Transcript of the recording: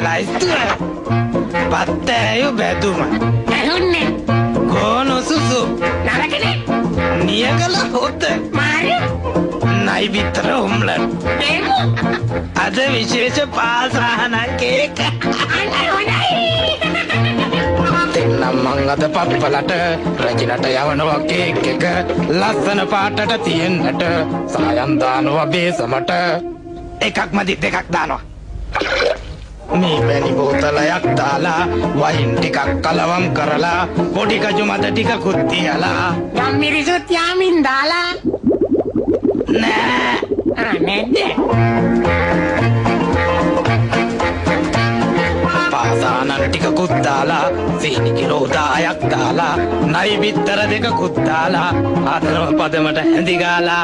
ලයිස්තුව. පත්තෑයු බැදුම. ඇහුන්නේ. ගෝනු සුසු. නරකනේ. නියගල හොත. මාරු. නයි බිත්තර ඔම්ලට්. බේමු. අද විශේෂ පාසාහන කේක්. අන්න හොඳයි. දෙන්නම් මං අද පප්පලට රජිනට යවනවා කේක් එක ලස්සන පාටට තියෙන්නට සායම් දානවා බේසමට. එකක් මදි, දෙකක් දානවා. මේ පැණි බෝතලයක් දාලා, වයින් ටිකක් කලවම් කරලා, පොඩි කජු මද ටිකකුත් තියලා. ගම්මිරිසුත් යාමින් දාලා. නෑ. ආ, නැද්ද? පාසානන් ටිකකුත් දාලා, සීනි කිලෝ 10ක් දාලා, නයි බිත්තර දෙකකුත් දාලා, හතරම පදමට හැඳි ගාලා.